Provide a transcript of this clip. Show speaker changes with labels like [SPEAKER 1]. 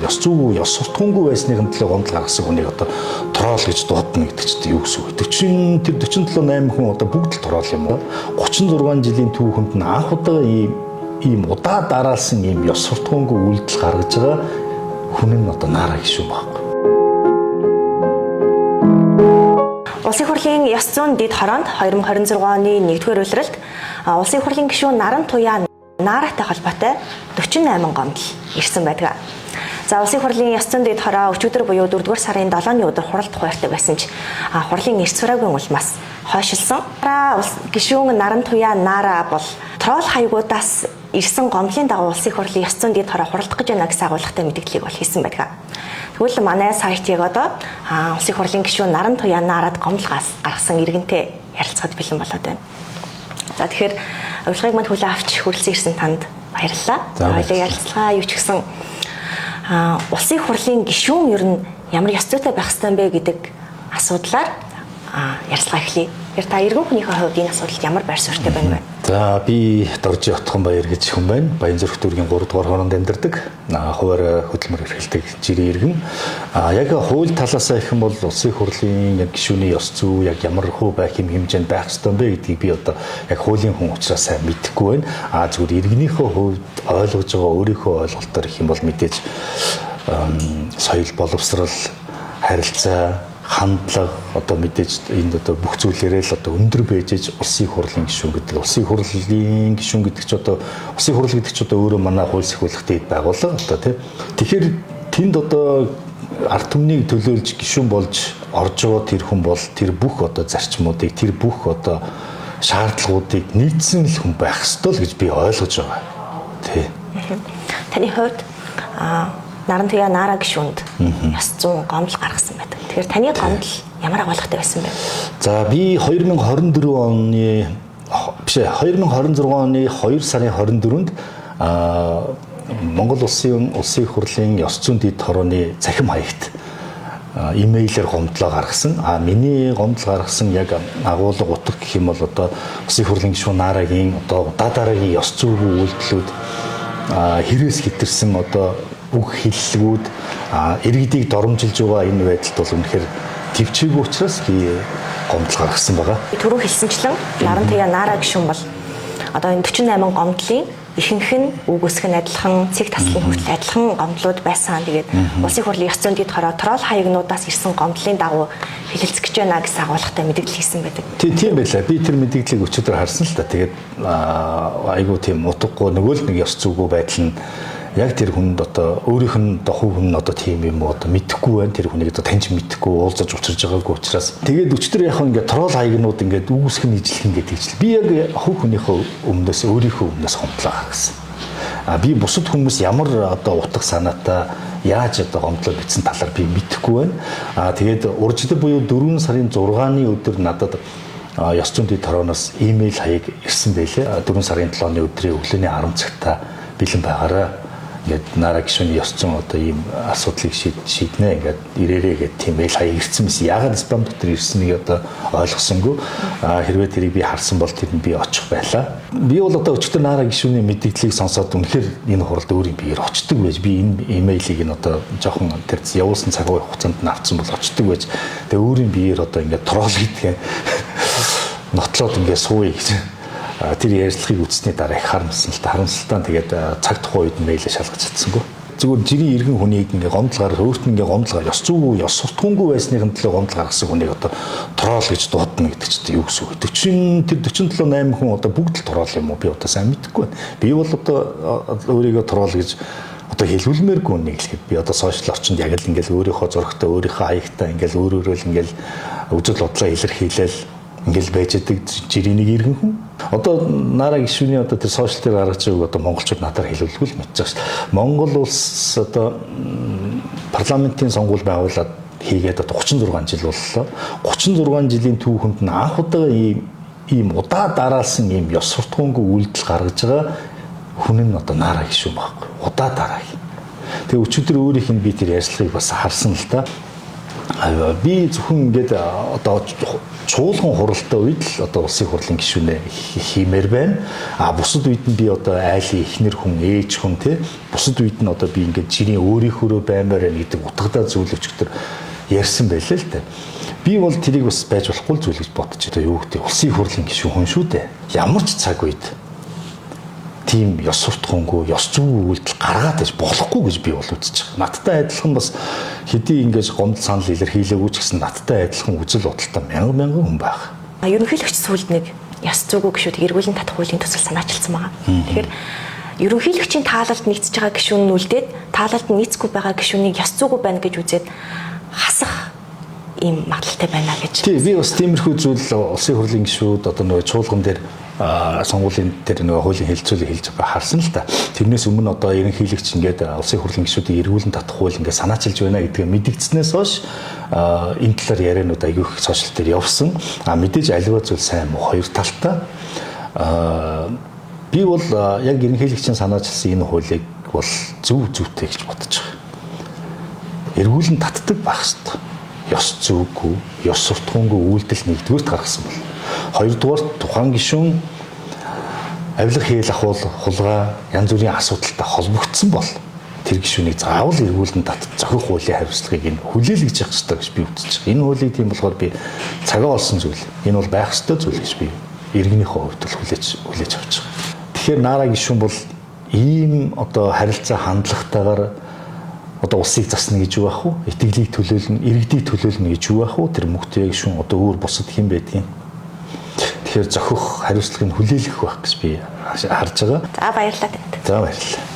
[SPEAKER 1] Ёс зүйгүй, ёс суртахуунгүй байсныхын төлөө гомдол гаргасан хүнийг одоо тролл гэж дуудана гэдэг чинь юу гэсэн үг? 40 тэр 47 8 хүн одоо бүгд л тролл юм уу? 36 жилийн түүхэнд нь анх удаа ийм удаа дараалсан ийм ёс суртахуунгүй үйлдэл гаргаж байгаа хүн нь одоо Нараа гишүүн байхгүй.
[SPEAKER 2] Улсын хурлын ёс зүйн дэд хороонд 2026 оны 1-р улиралд Улсын хурлын гишүүн Нарантуяа Нааратай холбоотой 48 гомдол ирсэн байдаг. За, Улсын хурлын ёс зүйн дэд хороо өчигдөр буюу 4-р сарын 7-ны өдөр хуралд хуваартай байсан ч хурлын эрс сураагийн улмаас хойшилсан. Гишүүн Нарантуяа Наара бол тролл хаягуудаас ирсэн гомдлын дагуу Улсын хурлын ёс зүйн дэд хороо хуралдах гэж байна гэсэн агуулгатай мэдээллийг бол хийсэн байдаг. Тэгвэл манай сайт яг одоо Улсын хурлын гишүүн Нарантуяа Наарад гомдол гаргасан иргэнтэй ярилцахад бэлэн болоод байна. За, тэгэхээр урилгыг манд хүлээн авч хүрэлцэн ирсэн танд баярлалаа. Хоёлаа ярилцлага юу ч гэсэн Улсын хурлын гишүүн ер нь ямар ёс зүйтэй байх ёстой юм бэ гэдэг асуудлаар ярилцлага эхлэе. Тэгэхээр та иргэн хүнийхээ хувьд энэ асуудалд ямар байр суурьтай байна вэ?
[SPEAKER 1] За, би Доржи Отгонбаяр гэж хүн байна. Баянзүрх дүүргийн 3 дугаар хороонд амьдардаг. Хуваар хөдөлмөр эрхэлдэг жирийн иргэн. Яг хууль талаасаа гэх юм бол Улсын хурлын яг гишүүний ёс зүй яг ямар хүү байх юм хэмжээнд байх ёстой юм бэ гэдгийг би одоо яг хуулийн хүн учраас сайн мэдэхгүй байна. Зүгээр иргэнийхээ хувьд ойлгож байгаа өөрийнхөө ойлголтоор гэх юм бол мэдээж соёл, боловсрал, харилцаа, хандлага, одоо мэдээж энд одоо бүх зүйлээрээ л одоо өндөр байж иж улсын хурлын гишүүн гэдэг. Улсын хурлын гишүүн гэдэг чи одоо улсын хурл гэдэг чи одоо өөрөө манай хууль сахиулах дэд байгууллага одоо тий. Тэгэхээр тэнд одоо ард түмнийг төлөөлж гишүүн болж орж байгаа тэр хүн бол тэр бүх одоо зарчмуудыг, тэр бүх одоо шаардлагуудыг нийцсэн л хүн байх ёстой л гэж би ойлгож байгаа. Тий.
[SPEAKER 2] Таны хувьд Нарантуяа Наара гишүүнд ёс зүйн гомдол гаргасан байдаг. Тэгэхээр таны гомдол ямар агуулгатай байсан бэ?
[SPEAKER 1] За, би 2024 оны биш 2026 оны 2 сарын 24-нд Монгол улсын Улсын хурлын ёс зүйн дэд хорооны цахим хаягт имэйлээр гомдлоо гаргасан. Миний гомдол гаргасан яг агуулга, утга гэх юм бол одоо Улсын хурлын гишүүн Наарагийн одоо удаа дараагийн ёс зүйгүй үйлдэлүүд, хэрээс хэтэрсэн одоо үг хэллэгүүд иргэдийг доромжилж байгаа энэ байдалд бол үнэхээр төвчээгүй учраас би гомдол гаргасан байгаа.
[SPEAKER 2] Түрүү хэлсэнчлэн Нарантуяа Наара гишүүн бол одоо энэ 48 гомдлын ихэнх нь үг үсэг нь адилхан, цэг таслын хүртэл адилхан гомдлууд байсан. Тэгээд Улсын хурлын ёс зүйн дэд хороо тролл хаягнуудаас ирсэн гомдлын дагуу хэлэлцэх гэж байна гэсэн агуулгатай мэдээлэл хийсэн байдаг.
[SPEAKER 1] Тийм байлаа. Би тэр мэдээллийг өчигдөр харсан л та. Тэгээд айгүй тийм утгагүй нөгөө л нэг ёс зүйгүй байдал нь яг тэр хүнд одоо өөрийнх нь одоо хувь хүн нь одоо тийм юм уу одоо мэдэхгүй байна. Тэр хүнийг одоо таньж мэдэхгүй, уулзаж учирж байгаагүй учраас. Тэгээд өчигдөр яг ингээд тролл хаягнууд ингээд үүсгэн нийжлэх ингээд тэгжл. Би яг хувь хүнийхээ өмнөөс, өөрийнхөө өмнөөс гомдлоо гаргасан. Би бусад хүмүүс ямар одоо утга санаатай яаж одоо гомдлоо бичсэн талаар би мэдэхгүй байна. Тэгээд уржид буюу 4 сарын 6-ны өдөр надад ёс зүйн дэд хорооноос имэйл хаяг ирсэн байлээ. 4 сарын 7-ны өдрийн өглөөний 10 цагта бэлэн байгаарай. Ингээд Наара гишүүний ёс зүйн одоо ийм асуудлыг шийднэ, ингээд ирээрээ гэд тийм мэйл хаяг ирсэн мэс. Яагаад спам дотор ирснийг одоо ойлгосонгүй. Хэрвээ тэрийг би харсан бол тэр нь би очих байлаа. Би бол одоо өчигдөр Наара гишүүний мэдээллийг сонсоод үнэхээр энэ хуралд өөрийн биеэр очдөг байж, би энэ имэйлийг нь одоо жоохон тэр явуулсан цаг хугацаанд нь авсан бол очдөг байж, тэгээ өөрийн биеэр одоо ингээд тролл гэдгээ нотлоод ингээд сууя гэж тэр ярилцлагыг үзсний дараа их харамсан л та. Харамсалтай нь тэгээд цаг тухайн үед мэйлээ шалгаж чадсангүй. Зүгээр жирийн иргэн хүнийг ингээ гомдол гаргах, өөрт нь ингээ гомдол гаргах, ёс зүйгүй, ёс суртахуунгүй байсныхын төлөө гомдол гаргасан хүнийг одоо тролл гэж дуудана гэдэг чинь юу гэсэн үг? 40 тэр 47 8 хүн одоо бүгд л тролл юм уу? Би одоо сайн мэдэхгүй байна. Би бол одоо өөрийгөө тролл гэж одоо хэлүүлмээргүй нэг хэлэхэд би одоо сошиал орчинд яг л ингээл өөрийнхөө зурагтай, өөрийнхөө хаягтай ингээл өөр өөрөөр л ингээл үзэл бодлоо илэрхийлэл ингээл байж байгаа жирийн нэг иргэн хүн. Одоо Наара гишүүний одоо тэр сошиал дээр гаргаж байгааг одоо монголчууд надаар хэлүүлгүй л мэдчихэж байгаа шүү. Монгол улс одоо парламентын сонгуул байгуулад хийгээд одоо 36 жил боллоо. 36 жилийн түүхэнд нь анх удаа ийм удаа дараалсан ийм ёс суртахуунгүй үйлдэл гаргаж байгаа хүн нь одоо Наара гишүүн байхгүй. Удаа дараагийн. Тэгээ өчигдөр өөрийнх нь би тэр ярьцлагыг бас харсан л та. Би зөвхөн ингээд одоо чуулган хуралтай үед л одоо улсын хурлын гишүүнээ хиймээр байна. А бусад үед нь би одоо айлын эхнэр хүн, ээж хүн тий. Бусад үед нь одоо би ингээд жирийн өөрийнхөөрөө баймаар байна гэдэг утгатай зүйл өчигдөр ярьсан байлээ л дээ. Би бол тэрийг бас байж болохгүй зүйл гэж бодож одоо юу гэдэг улсын хурлын гишүүн хүн шүү дээ. Ямар ч цаг үед тийм ёс суртахуунгүй, ёс зүйн үйлдэл гаргаад иж болохгүй гэж би бол үзэж байгаа. Надтай адилхан бас хэдий ингэж гомдол санал илэрхийлээгүй ч гэсэн надтай адилхан үзэл бодолтой мянган мянган хүн байх.
[SPEAKER 2] Ерөнхийлөгч сүүлд нэг ёс зүйгүй гишүүд эргүүлэн татах хуулийн төсөл санаачилсан байгаа. Тэгэхээр ерөнхийлөгчийн таалалд нэгдэж байгаа гишүүн нь үлдээд таалалд нийцэхгүй байгаа гишүүнийг ёс зүйгүй байна гэж үзээд хасах ийм магадлалтай байна гэж.
[SPEAKER 1] Тий, би бас тиймэрхүү зүйл улсын хурлын гишүүд одоо нөгөө чуулган дээр сонгуулийн тэр нөгөө хуулийн хэлцүүлэг хэлж байгаа харсан л та. Тэрнээс өмнө одоо ерөнхийлөгч ингээд улсын хурлын гишүүдийг эргүүлэн татах хууль ингээд санаачилж байна гэдгээ мэдэгдснээс хойш энэ талаар ярианууд аягүй их сошиал дээр явсан. А мэдээж аливаа зүйл сайн муу хоёр талтай. Би бол яг ерөнхийлөгчийн санаачилсан энэ хуулийг бол зөв зөвтэй гэж бодож байгаа. Эргүүлэн татдаг байх хэвээр. Ёс зүйгүй, ёс суртахуунгүй үйлдэл нэгдүгüрт гаргасан бол. Хоёрдугаар тухайн гишүүн авилга хийл ахуул хулгай янз бүрийн асуудалтай холбогдсон бол тэр гишүүнийг заавал эргүүлэн татаж зохих хуулийн хариуцлагыг энэ хүлээлгэж явах ёстой гэж би үзэж байгаа. Энэ хуулийг тийм болохоор би цагаа олсон зүйл. Энэ бол байх ёстой зүйл гэж би иргэнийхээ хувьд бол хүлээж авч байгаа. Тэгэхээр Нара гишүүн бол ийм одоо харилцаа хандлагатайгаар одоо улсыг засна гэж юу байх вэ? Итгэлийг төлөөлнө, иргэдийг төлөөлнө гэж юу байх вэ? Тэр мөхтөө гишүүн одоо өөр бусад хэн байдгийг. Тэгэхээр зохих хариуцлагыг хүлээлгэх байх гэж би харж байгаа.
[SPEAKER 2] За баярлалаа танд.
[SPEAKER 1] За баярлалаа.